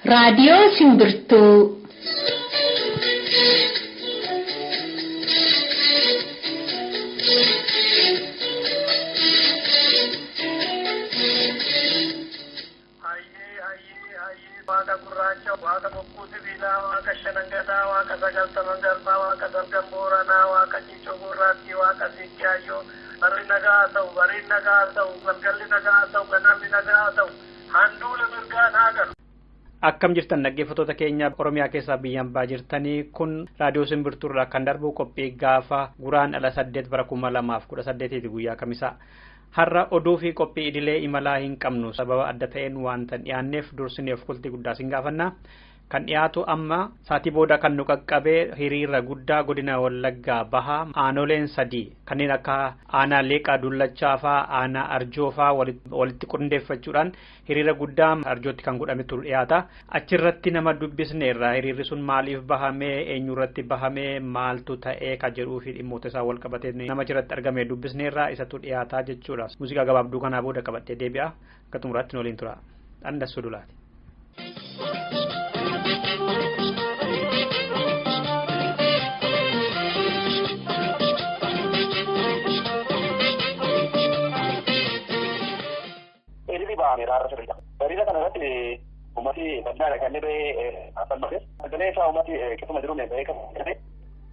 Raadiyoo Simbirtuu. Hayyee hayyee hayyee, waaqa gurraacha, waaqa bokkuu sibiilaa, waaqa shanangataa, waaqa sagaltaman garbaa, waaqa salgan booranaa, waaqa ciicoo gurraattii, waaqa siiqqaayyoo. Barri nagaa haa ta'u, bariin nagaa haa ta'u, galgalli nagaa haa ta'u, ganamni nagaa haa ta'u, handuula mirgaan haa galu. Akkam jirtan, dhaggeeffattoota keenya Oromiyaa keessaa biyyaan baa jirtanii? Kun Raadiyoo Simbirtuurraa kan darbu qophii gaafa Guraandhala 8 bara 2018ti, guyyaa Kamisaa. Har'a oduu fi qophii idilee imalaa hin qabnu. Sababa adda ta'een wanta dhiyaanneef dursineef kultii guddaa sin gaafanna. Kan dhiyaatu amma saatii booda kan nu qaqqabee hiriira guddaa godina Wallaggaa Bahaa aanoleen sadii kanneen akka aanaa Leeqaa Dullachaa faa, aanaa Arjoo faa walitti qindeeffachuudhaan hiriira guddaa Arjootti kan godhametu dhiyaata. Achirratti nama dubbisne irraa hiriirri sun maaliif bahamee, eenyurratti bahamee, maaltu ta'ee ka jedhuu fi dhimmoota isaa wal qabatee nama achirratti argame dubbisne irraa isatu dhiyaataa jechuudha. Muuziqaa gabaabduu kanaa booda qabadhee deebi'a. Akka xumuraatti nu waliin tura. Dhandassuu dulaati. Hiriirri bahameera har'a sirriidha. Hiriira kana irratti uummati bal'aadha kan inni bahee falmate. Sagalee isaa uummati qixuma jiruun bahee kan jedhame.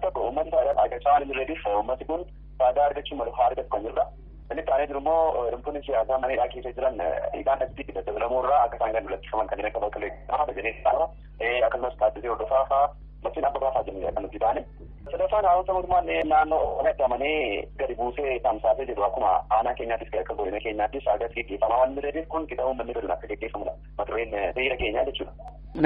Tokko, uummati faayidaa argachaa waan hin jirreetiif uummati kun faayidaa argachuu malu haa argatu kan jirudha. Inni itti aanee jiru immoo hidhamtoonni siyaasaa mana hidhaa keessa jiran hidhaan asitti daddabalamuu irraa akka isaan gad lakkifaman, kanneen akka Baqqalee Garbaa, Dajanee Xaafaa, akkasumas Taaddasee Hordofaa fa'aa, Mastiin Abbabaa fa'aa jennee kan nuti baane. Sadaffaan, haaromsa mootummaan naannoo Oromiyaatti amanee gadi buusee tamsaasee jiru akkuma aanaa keenyaattis akka godina keenyaattis agas geggeeffamaa waan hin kun qixa uummanni fedhuun akka geggeeffamudha. Mata dureen hiriira keenyaa jechuudha.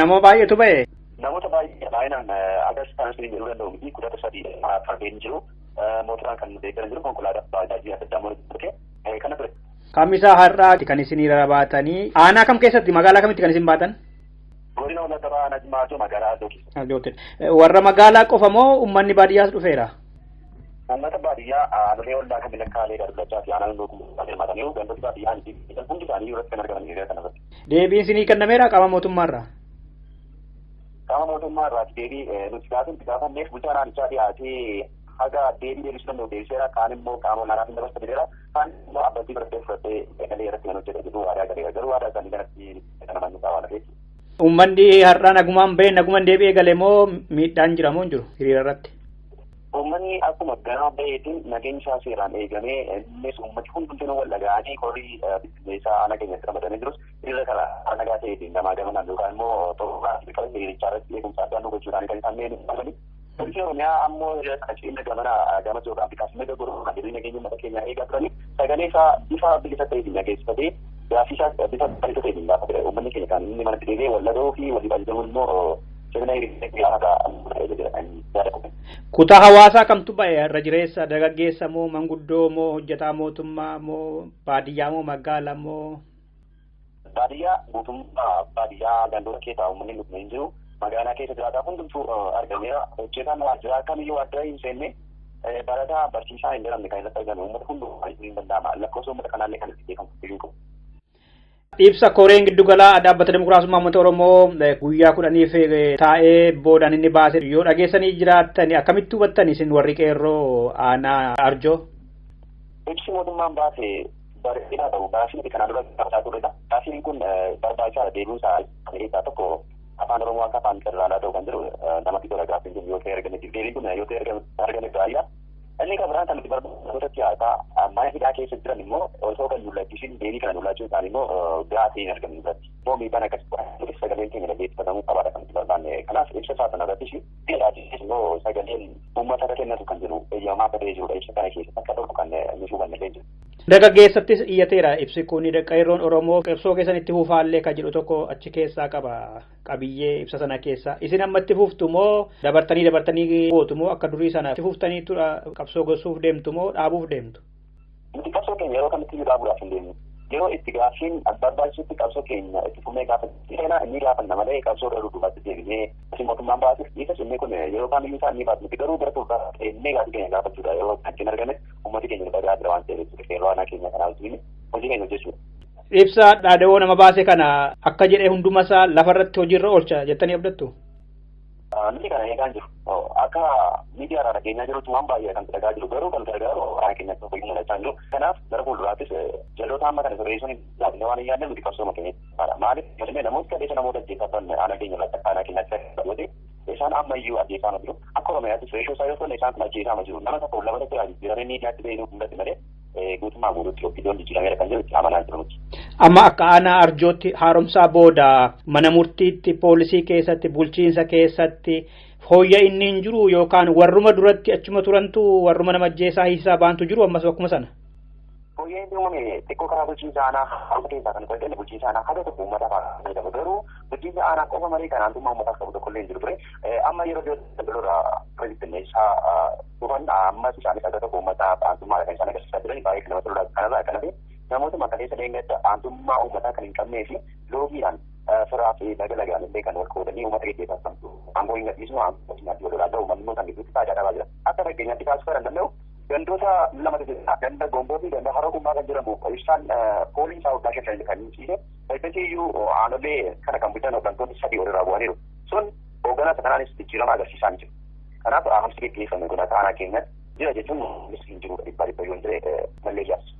Nama baay'eetu ba'e. Namoota baay'ee, baay'inaan agas kan isin jedhuu danda'u miti, 13 fardeen jiru. Mootoraan kan deeggaran jiru, konkolaataa baajaajii adda addaa immoo kana ture. Kamisaa har'aa kan isin hiriira baatanii aanaa kam keessatti, magaalaa kamitti kan isin baatan? Godina Wallagga Bahaa, aanaa Jimmaa Arjoo, magaalaa Arjoo keessa. Arjootti. Warra magaalaa qofa moo uummanni baadiyyaas dhufeera? Uummata baadiyyaa aanolee ollaa kan Lakkaalee Dullachaa fi aanaan Lookuu hirmaataniiru. Gandoota baadiyyaa hundi isaanii irratti kan argaman hiriira kana irratti. Deebiin isinii kennameera qaama mootummaarraa? Qaama mootummaa irraati deebii nuti gaafanneef bulchaa naannichaa dhiyaatee haga deebii deebisuu danda'u deebiseera. Kaan immoo qaama olaanaaf hin dabarsa jedheera. Kaan immoo abbootii barattee fudhattee galee irratti kan hojjete jedhu waadaa galeera. Garuu waadaa isaanii kanatti kan amannu waan hafeef. Uummanni har'aa nagumaan bahee nagumaan deebi'ee gale moo miidhaan jira moo hin jiru hiriira irratti? Uummanni akkuma ganama baheetiin nageenyi isaa seeraan eegamee, innis uummati hundumtuu wal dhaga'anii horii bittinneessaa aanaa keenyatti ramadamee jirus hiriira karaa nagaa ta'eetiin gamaa gamanaan yookaan immoo toora bifa hiriirichaa irratti eegumsa addaa nu gochuudhaan kan isaan mi'een qabani. Poolisiin Oromiyaa ammoo hiriira kana cina gamana gama ji'oogiraafikaas mirga godhuu kan jireenya keenya uummata keenyaa eegaa turanii sagalee isaa bifa bilisa ta'eetiin dhageessifatee gaaffii isaa bifa bilisa ta'eetiin gaafate. Uummanni keenya kan inni manatti deebi'ee wal dhaga'uu fi waliif ajajamuun immoo sirna hiriira gaafa jedha yaada qabu. Kutaa hawaasaa kamtu ba'e irra jireessa? Dargaggeessa moo, manguddoo moo, hojjetaa mootummaa moo, baadiyyaa moo, magaalaa moo? Baadiyyaa, guutummaa baadiyyaa gandoota keessaa uummanni dhufne hin jiru. Magaalaa keessa jiraataa hundumtuu argameera. Hojjetaan waajjiraa kamiyyuu waajjira hin seenne, barataa barsiisaa hin jedhamne kan irratti argame uummata hundumaa hin danda'ama. Lakkoofsa uummata kanaallee kan itti beekamu hin qabu. Ibsa koreen giddugalaa Dhaabbata Dimokiraasummaa Uummata Oromoo guyyaa 10f taa'ee boodaan inni baase yoo dhageessanii jiraattan, akkamitti hubattan isin warri qeerroo aanaa Arjoo? Ibsi mootummaan baase bareedaa ta'u, gaaffiin kanaan dura gaafataa turredha. Gaaffiin kun barbaachisaadha, deebiin isaa keessaa tokko afaan Oromoo akka afaan federaalaa ta'u kan jedhu namatti tola. Gaaffiin kun yoo ta'e argame, deebiin kun yoo ta'e argame gaariidha. Inni kan biraan kan nuti barbaadota siyaasaa mana hidhaa keessa jiran immoo osoo kan nu lakkisin deebii kana nu laachuun isaanii immoo gaafii hin argamne irratti. Immoo miidhaan akkasii sagaleen keenya dhageessifatamuu qabaadha kan nuti barbaanne. Kanaaf ibsa isaa sana irrattis immoo sagaleen uummata irra kennatu kan jiru eeyyamaa akka ta'e jirudha. Ibsa kana keessatti akka tokko kan nu hubanne illee jiru. Dargaggeessattis iyyateera ibsi kun. Qeerroon Oromoo qabsoo keessan itti fufaallee kan jedhu tokko achi keessaa qaba qabiyyee ibsa sana keessa. Isin amma itti fuftu moo dabartanii dabartanii gootu moo, akka durii sana itti fuftaniitu qabsoo gosuuf deemtu moo dhaabuuf deemtu? Nuti qabsoo keenya yeroo kamitti iyyuu dhaabuudhaaf hin deemnu. Yeroo itti gaaffiin barbaachisutti qabsoo keenya itti fufnee gaafa inni gaafanna malee qabsoo irra duubatti deebinee asii mootummaan baasuuf dhiisas inni kun yeroo kamiyyuu isaa inni baasu miti garuu gara fuulduraatti inni gaaffii keenya gaafachuudha yeroo hanqin argame uummati keenya dhagaa jira waan ta'eef jechuudha qeerroo aanaa keenya kanaa wajjin hojii keenya hojjechuudha. Ibsa dhaadawoo nama baase kana akka jedhee hundumasaa lafarratti hojiirra oolcha jettanii abdattu? Nuti kana eegaa jiru. Akka miidiyaa dhageenyaa jirutti waan baay'ee kan dhagaa jiru garuu kan gargaaru aanaa keenyatti hojii mul'achaa jiru. Kanaaf gara fuulduraattis jalloota amma kana sirreessuun laafne waan hin yaadne nuti qabsooma keenya. Maaliif jedhamee namoota kaleessa namoota ajjeefatan aanaa keenya irratti akka aanaa keenyatti akka isaan ammayyuu ajjeefamaa jiru. Akka Oromiyaattis reeshoo isaa yoo ta'u isaan kun ajjeefamaa jiru. Nama tokko lama tokko jijjiiramee miidiyaatti bahee nuuf mul'ate malee guutummaa guutuutti yookiin jijjiirameera kan jiru itti amanaa jiru nuti. Amma akka aanaa arjootti haaromsaa booda mana murtiitti poolisii keessatti bulchiinsa keessatti fooyya inni hin jiru yookaan warruma duratti achuma turantu warruma nama ajjeesaa hiisaa baantu jiru ammas bakkuma sana. Fooyyee inni uumame xiqqoo karaa bulchiinsa aanaa haala keessaa kan qoqqoodne bulchiinsa aanaa haga tokko uummataaf haa qabu garuu bulchiinsa aanaa qofa malee kan aantummaa uummataaf qabu tokko illee hin jiru ture. Amma yeroo dhiyootti daldaloota pirezidanteessaa dhufan ammas isaanis haga tokko uummataaf aantummaa kan isaan agarsiisaa jiran baay'ee kan namatti toludha. Kanarraa kan hafe namoota makaleessa deengatti aantummaa uummataa kan hin qabnee fi loogiidhaan firaa fi laga lagaan illee kan wal qoodanii uummata geggeessaa kan aangoo hin gadhiisnu aangoo nyaatti wal lolaa uummanni immoo kan gidduutti faayidaa dhabaa jira. Akka fakkeenyaatti kaasuu kan danda'u gandoota lamatu jira. Ganda gomboo fi ganda haroo kumbaa kan jedhamu ibsaan pooliin isaa waggaa 5 kan inni ciise. Ergasii iyyuu aanolee kana kan bulchan hooggantoonni 3 walirraa bu'aniiru. Sun hoogganaa kanaanis jijjiirama agarsiisaa hin jiru. Kanaaf haaromsi geggeeffame kun akka aanaa keenyatti jira jechuun hin jiru 100% yoo hin jire mallee ijaarsa.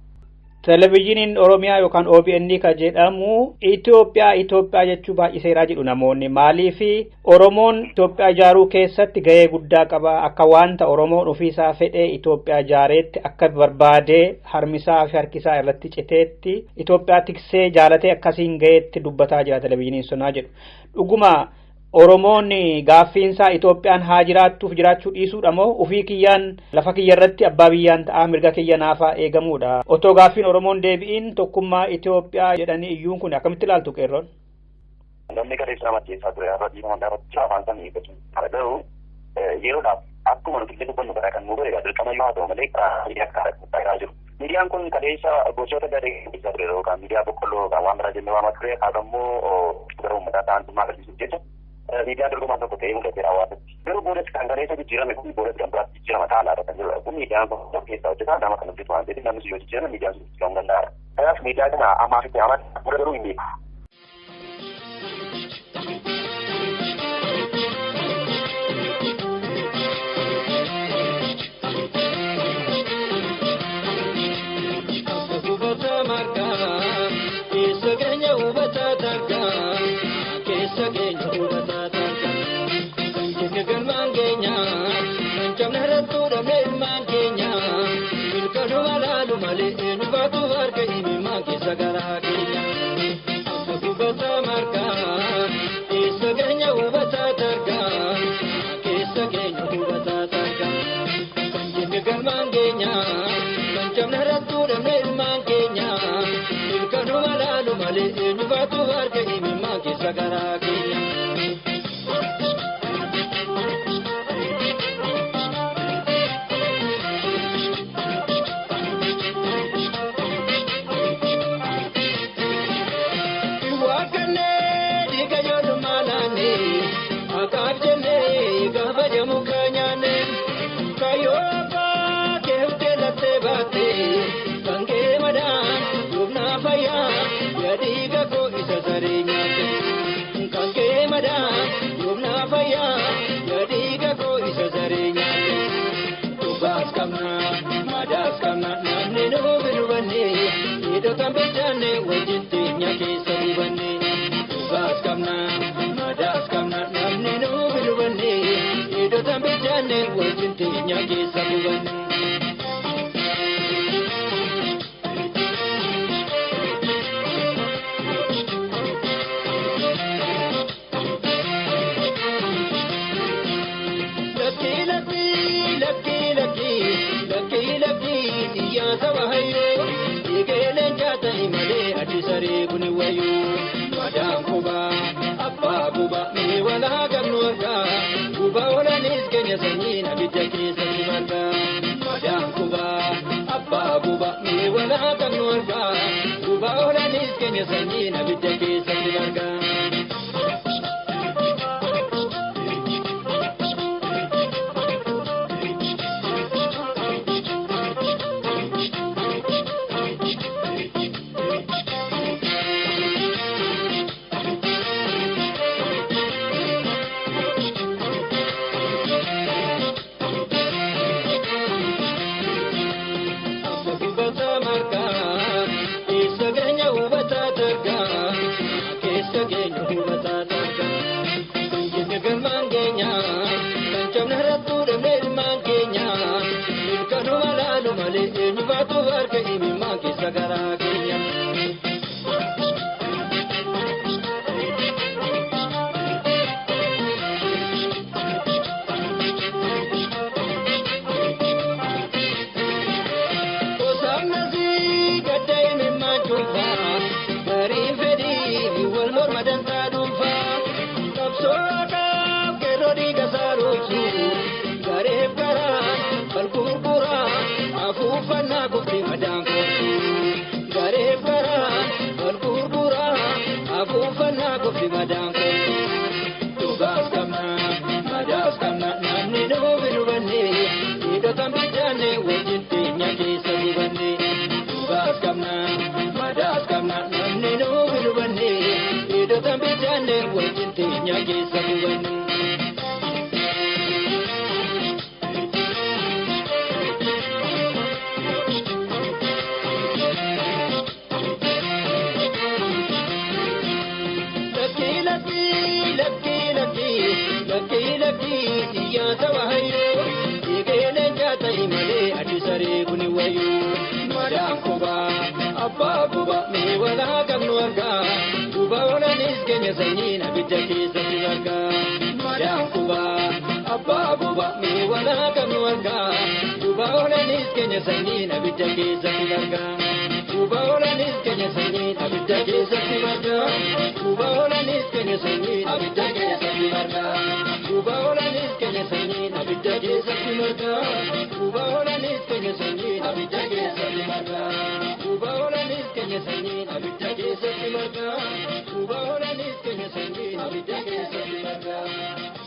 Televezyiiniin Oromiyaa yookaan OBN kan jedhamu Itoophiyaa Itoophiyaa jechuu baay'iseeraa jedhu namoonni maaliif Oromoon Itoophiyaa ijaaruu keessatti gahee guddaa qaba akka wanta Oromoon ofiisaa fedhee Itoophiyaa ijaareetti akka barbaadee harmisaa fi harkisaa irratti citeetti Itoophiyaa tiksee jaalatee akkasiin gaheetti dubbataa jira televezyiiniin sunaa jedhu. Dhuguma Oromoon gaaffiinsaa Itoophiyaan haa jiraattuuf jiraachuu dhiisuudha moo ofii kiyyaan lafa kiyya irratti abbaa biyyaan ta'aa mirga kiyya naafaa eegamuudha. Otoo gaaffiin Oromoon deebi'iin tokkummaa Itoophiyaa jedhanii iyyuun kun akkamitti ilaaltu qeerroon? Namni kaleessa nama ajjeesaa ture har'a dhiifama gaafachaa afaan isaa miidhagsu. Garuu yeroodhaaf akkuma nuti illee dubbannu karaa kan nu godhe dirqama yoo haa ta'u malee karaa miidiyaa karaa jiru. Miidiyaan kun kaleessa gosoota garee keessaa ture yookaan miidiyaa boqqolloo yookaan waan biraa jennee waamaa ture haa immoo gara uummataa ta'antummaa agarsiisuuf jecha miidiyaan dorgomaa tokko ta'ee mul'ateera hawaasatti. Garuu boodas kan kaleessa jijjiirame kun boodas kan biraatti jijjiirama taalaadha kan jirudha. Kun miidiyaan kun keessaa hojjetaa nama kan hojjetu waan ta'eef namni yoo jijjiirame miidiyaan sun jijjiiramuu danda'a. Kanaaf miidiyaa kana ammaaf itti aman booda garuu hin beeku. Abbaa guba, mee walaa kan nu argaa, gubaa. keenya sanyiin abidda keessatti marga.